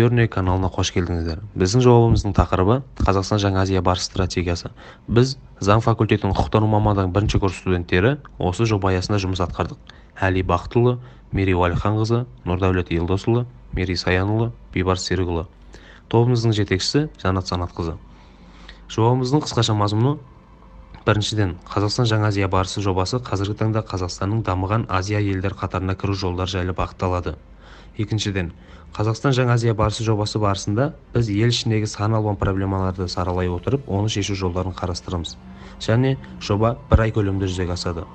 Өрнек каналына қош келдіңіздер. Біздің жобамыздың тақырыбы: Қазақстан Жаңа Азия барысы стратегиясы. Біз, заң факультетінің құқықтану мамандығының бірінші курс студенттері, осы жоба аясында жұмыс атқардық. Әли Бақытұлы, Мерей Уәлиханқызы, Нұрдәулет Елдосұлы, Мерей Саянұлы, Бейбарыс Серікұлы. Тобымыздың жетекшісі Жанат Санатқызы. Жобамыздың қысқаша мазмұны: біріншіден, Қазақстан Жаңа Азия барысы жобасы қазіргі таңда Қазақстанның дамыған Азия елдері қатарына кіру жолдары жайлы бағытталады. Екіншіден, Қазақстан Жаңа Азия барысы жобасы барысында біз ел ішіндегі сан алуан проблемаларды саралай отырып, оны шешу жолдарын қарастырамыз және жоба бір ай көлемінде жүзеге асады.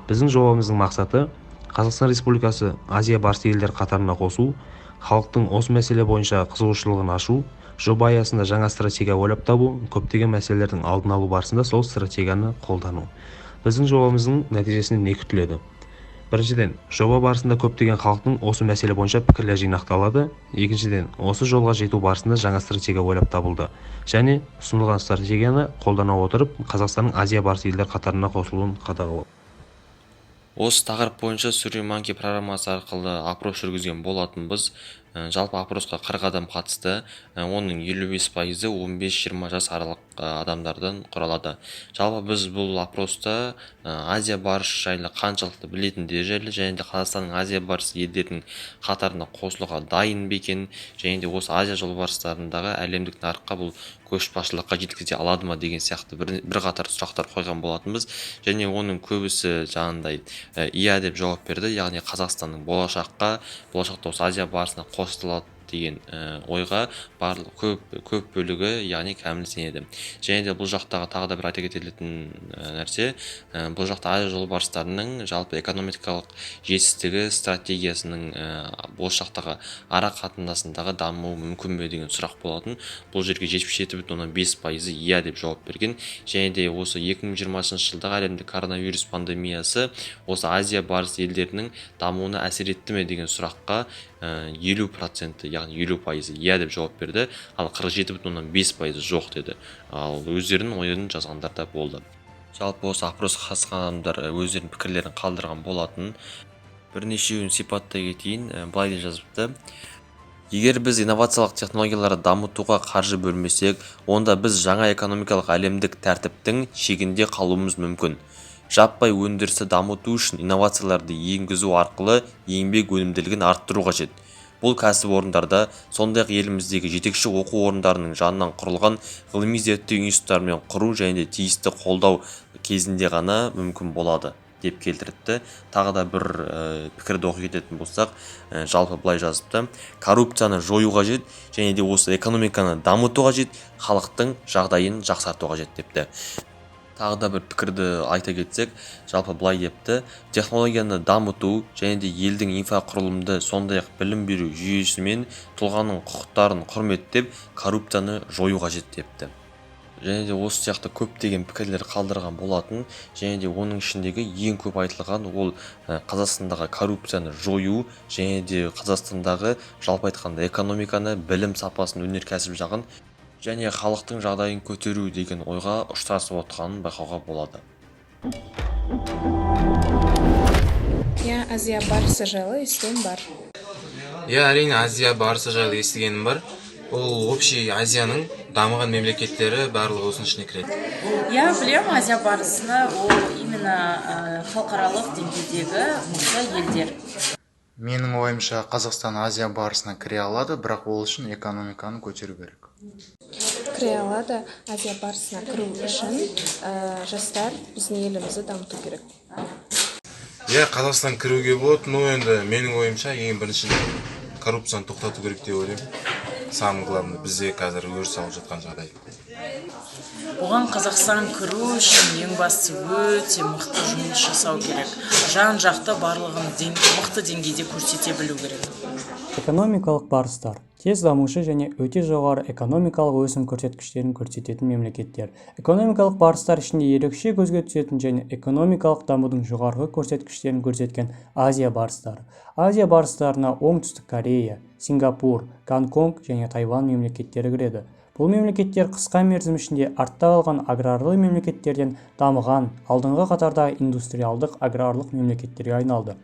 Біздің жобамыздың мақсаты: Қазақстан Республикасы Азия барысы елдері қатарына қосу, халықтың осы мәселе бойынша қызығушылығын ашу, жоба аясында жаңа стратегия ойлап табу, көптеген мәселелердің алдын алу барысында сол стратегияны қолдану. Біздің жобамыздың нәтижесінде не күтіледі? Біріншіден, жоба барысында көптеген халықтың осы мәселе бойынша пікірлер жинақталады. Екіншіден, осы жолға жету барысында жаңа стратегия ойлап табылды және ұсынылған стратегияны қолдана отырып, Қазақстанның Азия барысы елдер қатарына қосылуын қадағалау. Осы тақырып бойынша SurveyMonkey программасы арқылы опрос жүргізген болатынбыз. Жалпы опросқа 40 адам қатысты. Оның 55%-ы 15-20 жас аралық адамдардан құралады. Жалпы біз бұл опроста Азия барысы жайлы қаншалықты білетіндері жайлы және де Қазақстанның Азия барысы елдерінің қатарына қосылуға дайын ба екен және де осы Азия жолбарыстарындағы әлемдік нарыққа бұл көшбасшылыққа жеткізе алады ма деген сияқты бірқатар сұрақтар қойған болатынбыз. Және оның көбісі жаңағындай иә деп жауап берді, яғни Қазақстанның болашақта осы Азия барысына қосылады деген ойға барлық көп бөлігі, яғни кәміл сенеді. Және де бұл жақтағы тағы да бір айта кететін нәрсе, бұл жақта Азия жолбарыстарының жалпы экономикалық жетістігі стратегиясының болашақтағы ара қатынасындағы дамуы мүмкін бе деген сұрақ болатын. Бұл жерге 77,5%-ы иә деп жауап берген. Және де осы 2020 жылдағы әлемдік коронавирус пандемиясы осы Азия барысы елдерінің дамуына әсер етті ме деген сұраққа 50%-і, яғни 50%-ы иә деп жауап берді, ал 47,5%-ы жоқ деді. Ал өздерінің ойын жазғандар да болды. Жалпы осы опросқа қатысқан адамдар өздерінің пікірлерін қалдырған болатын. Бірнешеуін сипаттай кетейін. Былай деп жазыпты: «Егер біз инновациялық технологияларды дамытуға қаржы бөлмесек, онда біз жаңа экономикалық әлемдік тәртіптің шегінде қалуымыз мүмкін. Жаппай өндірісті дамыту үшін инновацияларды енгізу арқылы еңбек өнімділігін арттыру қажет. Бұл кәсіпорындарда, сондай-ақ еліміздегі жетекші оқу орындарының жанынан құрылған ғылыми-зерттеу институттарымен құру және де тиісті қолдау кезінде ғана мүмкін болады», – деп келтіріпті. Тағы да бір пікірді оқи кететін болсақ, жалпы былай жазыпты: «Коррупцияны жою қажет және де осы экономиканы дамыту қажет, халықтың жағдайын жақсарту қажет», – депті. Тағы да бір пікірді айта кетсек, жалпы былай депті: «Технологияны дамыту және де елдің инфрақұрылымды, сондай-ақ білім беру жүйесімен тұлғаның құқықтарын құрметтеп, коррупцияны жою қажет», – депті. Және де осы сияқты көптеген пікірлер қалдырған болатын. Және де оның ішіндегі ең көп айтылған ол Қазақстандағы коррупцияны жою және де Қазақстандағы, жалпы айтқанда, экономиканы, білім сапасын, өнеркәсіп жағын және халықтың жағдайын көтеру деген ойға ұштасып отқанын байқауға болады. Иә, Азия барысы жайлы естуім бар. Иә, әрине, Азия барысы жайлы естігенім бар. Ол общий Азияның дамыған мемлекеттері, барлығы осының ішіне кіреді. Иә, білемін Азия барысыны. Ол именно халықаралық деңгейдегі мықты елдер. Менің ойымша, Қазақстан Азия барысына кіре алады, бірақ ол үшін экономиканы көтеру керек. Кіре алады. Азия барысына кіру үшін жастар, біздің елімізді дамыту керек. Иә, Қазақстан кіруге болады, но енді менің ойымша, ең біріншіден, коррупцияны тоқтату керек деп ойлаймын. Самый главный, бізде қазір өріс алып жатқан жағдай. Оған Қазақстан кіру үшін ең бастысы өте мықты жұмыс жасау керек, жан жақты барлығын мықты деңгейде көрсете білу керек. Экономикалық барыстар – тез дамушы және өте жоғары экономикалық өсім көрсеткіштерін көрсететін мемлекеттер. Экономикалық барыстар ішінде ерекше көзге түсетін және экономикалық дамудың жоғарғы көрсеткіштерін көрсеткен Азия барыстары. Азия барыстарына Оңтүстік Корея, Сингапур, Гонконг және Тайвань мемлекеттері кіреді. Бұл мемлекеттер қысқа мерзім ішінде артта қалған аграрлы мемлекеттерден дамыған, алдыңғы қатардағы индустриалдық аграрлық мемлекеттерге айналды.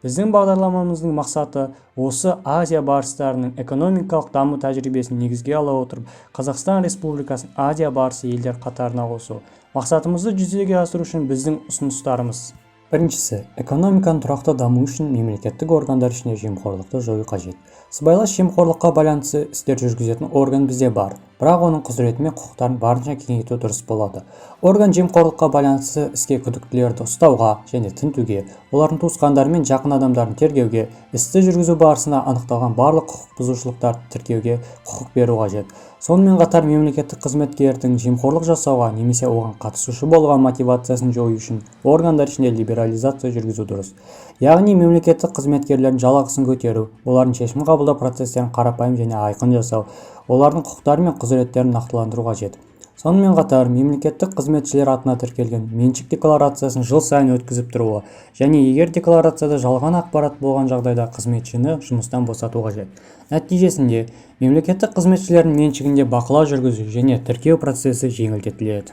Біздің бағдарламамыздың мақсаты осы Азия барыстарының экономикалық даму тәжірибесін негізге ала отырып, Қазақстан Республикасын Азия барысы елдер қатарына қосу. Мақсатымызды жүзеге асыру үшін біздің ұсыныстарымыз. Біріншісі, экономиканың тұрақты дамуы үшін мемлекеттік органдар ішінде жемқорлықты жою қажет. Сыбайлас жемқорлыққа байланысты істер жүргізетін орган бізде бар, бірақ оның құзыреті мен құқықтарын барынша кеңейту дұрыс болады. Орган жемқорлыққа байланысты іске күдіктілерді ұстауға және тінтуге, олардың туысқандары мен жақын адамдарын тергеуге, істі жүргізу барысында анықталған барлық құқық бұзушылықтарды тіркеуге құқық беру қажет. Сонымен қатар мемлекеттік қызметкердің жемқорлық жасауға немесе оған қатысушы болуға мотивациясын жою үшін органдар ішінде либерализация жүргізу дұрыс. Яғни мемлекеттік қызметкерлердің жалақысын көтеру, олардың шешім қабылдау процестерін қарапайым және айқын жасау, олардың құқықтары мен құзыреттерін нақтыландыру қажет. Сонымен қатар мемлекеттік қызметшілер атына тіркелген меншік декларациясын жыл сайын өткізіп тұруы және егер декларацияда жалған ақпарат болған жағдайда қызметшіні жұмыстан босату қажет. Нәтижесінде мемлекеттік қызметшілердің меншігінде бақылау жүргізу және тіркеу процесі жеңілдетіледі.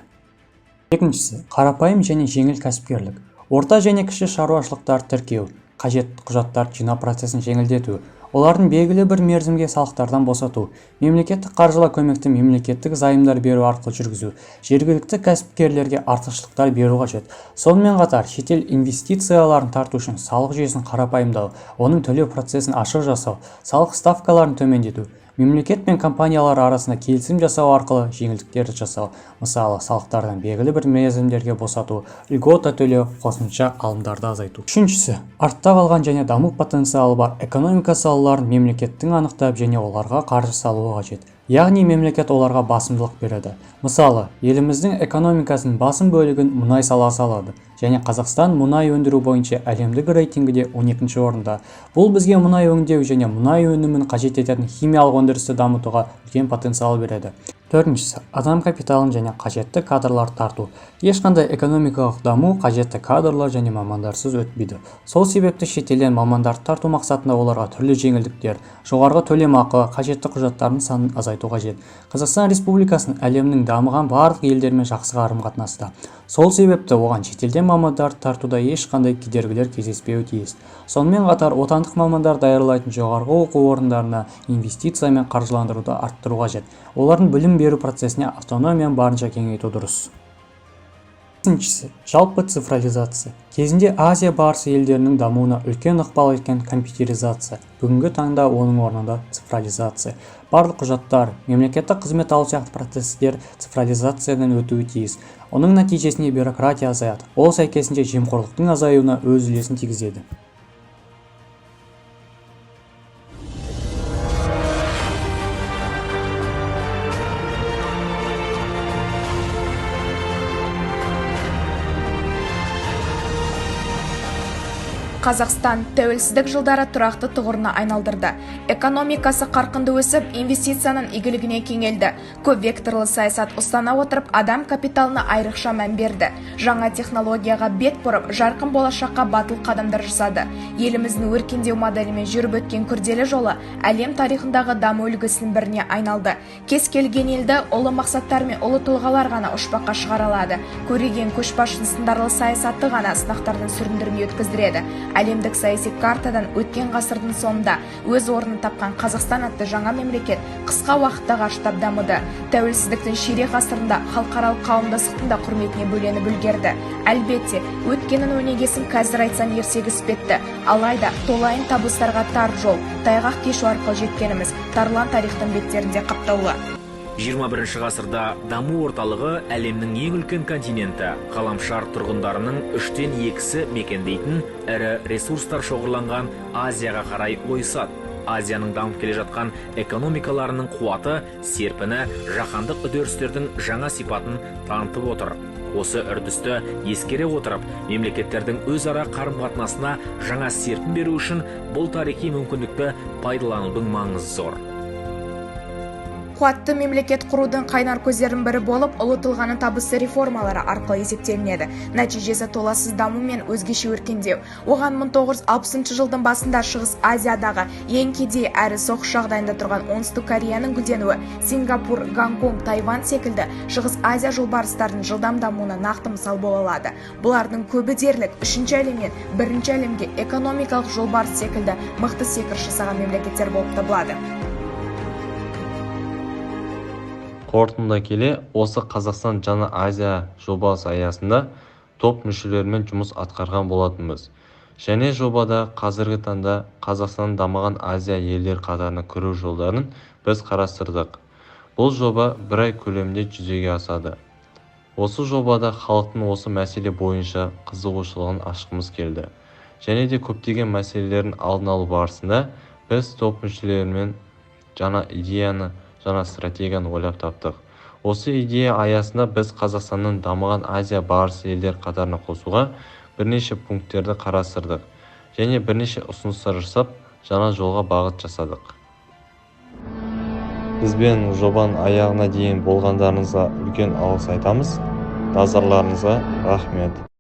Екіншісі, қарапайым және жеңіл кәсіпкерлік. Орта және кіші шаруашылықтарды тіркеу, қажет құжаттарды жинау процесін жеңілдету, олардың белгілі бір мерзімге салықтардан босату, мемлекеттік қаржылай көмекті мемлекеттік займдар беру арқылы жүргізу, жергілікті кәсіпкерлерге артықшылықтар беру қажет. Сонымен қатар шетел инвестицияларын тарту үшін салық жүйесін қарапайымдау, оның төлеу процесін ашық жасау, салық ставкаларын төмендету, мемлекет пен компаниялар арасында келісім жасау арқылы жеңілдіктер жасау, мысалы салықтардан белгілі бір мерзімдерге босату, льгота төлеу, қосымша алымдарды азайту. Үшіншісі, артта қалған және даму потенциалы бар экономика салаларын мемлекеттің анықтап және оларға қаржы салуы қажет. Яғни мемлекет оларға басымдылық береді. Мысалы, еліміздің экономикасының басым бөлігін мұнай саласы алады және Қазақстан мұнай өндіру бойынша әлемдік рейтингіде 12-ші орында. Бұл бізге мұнай өңдеу және мұнай өнімін қажет ететін химиялық өндірісті дамытуға үлкен потенциал береді. Төртіншісі, адам капиталын және қажетті кадрларды тарту. Ешқандай экономикалық даму қажетті кадрлар және мамандарсыз өтпейді. Сол себепті шетелден мамандарды тарту мақсатында оларға түрлі жеңілдіктер, жоғарғы төлемақы, қажетті құжаттардың санын азайту қажет. Қазақстан Республикасының әлемнің дамыған барлық елдерімен жақсы қарым-қатынаста. Сол себепті оған шетелден мамандарды тартуда ешқандай кедергілер кездеспеуі тиіс. Сонымен қатар отандық мамандар даярлайтын жоғарғы оқу орындарына инвестиция мен қаржыландыруды арттыру қажет. Олардың білім беру процесіне автономияны барынша кеңейту дұрыс. Бесіншісі, жалпы цифрализация. Кезінде Азия барысы елдерінің дамуына үлкен ықпал еткен компьютеризация, бүгінгі таңда оның орнында цифрализация. Барлық құжаттар, мемлекеттік қызмет алу сияқты процестер цифрализациядан өтуі тиіс. Оның нәтижесінде бюрократия азаяды, ол сәйкесінше жемқорлықтың азаюына өз үлесін тигізеді. Қазақстан тәуелсіздік жылдары тұрақты тұғырына айналдырды. Экономикасы қарқынды өсіп, инвестицияның игілігіне кеңелді. Көп векторлы саясат ұстана отырып, адам капиталына айрықша мән берді. Жаңа технологияға бет бұрып, жарқын болашаққа батыл қадамдар жасады. Еліміздің өркендеу моделімен жүріп өткен күрделі жолы әлем тарихындағы даму үлгісінің біріне айналды. Кез келген елді ұлы мақсаттар мен ұлы тұлғалар ғана ұшпаққа шығара алады. Көреген көшбасшының сындарлы саясаты ғана сынақтардан сүріндірмей өткіздіреді. Әлемдік саяси картадан өткен ғасырдың соңында өз орнын тапқан Қазақстан атты жаңа мемлекет қысқа уақытта ғарыштап дамыды. Тәуелсіздіктің ширек ғасырында халықаралық қауымдастықтың да құрметіне бөленіп үлгерді. Әлбетте, өткеннің өнегесін қазір айтсаң ертегі іспетті. Алайда толайым табыстарға тар жол, тайғақ кешу арқылы жеткеніміз тарлан тарихтың беттерінде қаптаулы. 21 ғасырда даму орталығы әлемнің ең үлкен континенті, ғаламшар тұрғындарының 2/3-сі мекендейтін ірі ресурстар шоғырланған Азияға қарай ойысады. Азияның дамып келе жатқан экономикаларының қуаты, серпіні жаһандық үдерістердің жаңа сипатын танытып отыр. Осы үрдісті ескере отырып, мемлекеттердің өзара қарым-қатынасына жаңа серпін беру үшін бұл тарихи мүмкіндікті пайдаланудың маңызы зор. Қуатты мемлекет құрудың қайнар көздерінің бірі болып, ұлы тұлғаның табысты реформалары арқылы есептелінеді. Нәтижесі толассыз даму мен өзгеше өркендеу. Оған 1960 жылдың басында Шығыс Азиядағы ең кедей әрі соғыс жағдайында тұрған Оңтүстік Кореяның гүлденуі, Сингапур, Гонконг, Тайвань секілді Шығыс Азия жолбарыстарының жылдам дамуына нақты мысал бола алады. Бұлардың көбі дерлік үшінші әлемнен бірінші әлемге экономикалық жолбарыс секілді мықты секіріс жасаған мемлекеттер болып табылады. Қорытындылай келе, осы Қазақстан Жаңа Азия жобасы аясында топ мүшелерімен жұмыс атқарған болатынбыз. Және жобада қазіргі таңда Қазақстанның дамыған Азия елдері қатарына кіру жолдарын біз қарастырдық. Бұл жоба бір ай көлемінде жүзеге асады. Осы жобада халықтың осы мәселе бойынша қызығушылығын ашқымыз келді. Және де көптеген мәселелердің алдын алу барысында біз топ мүшелерімен жаңа идеяны, жаңа стратегияны ойлап таптық. Осы идея аясында біз Қазақстанның дамыған Азия барысы елдер қатарына қосуға бірнеше пункттерді қарастырдық және бірнеше ұсыныстар жасап, жаңа жолға бағыт жасадық. Бізбен жобаның аяғына дейін болғандарыңызға үлкен алғыс айтамыз. Назарларыңызға рахмет.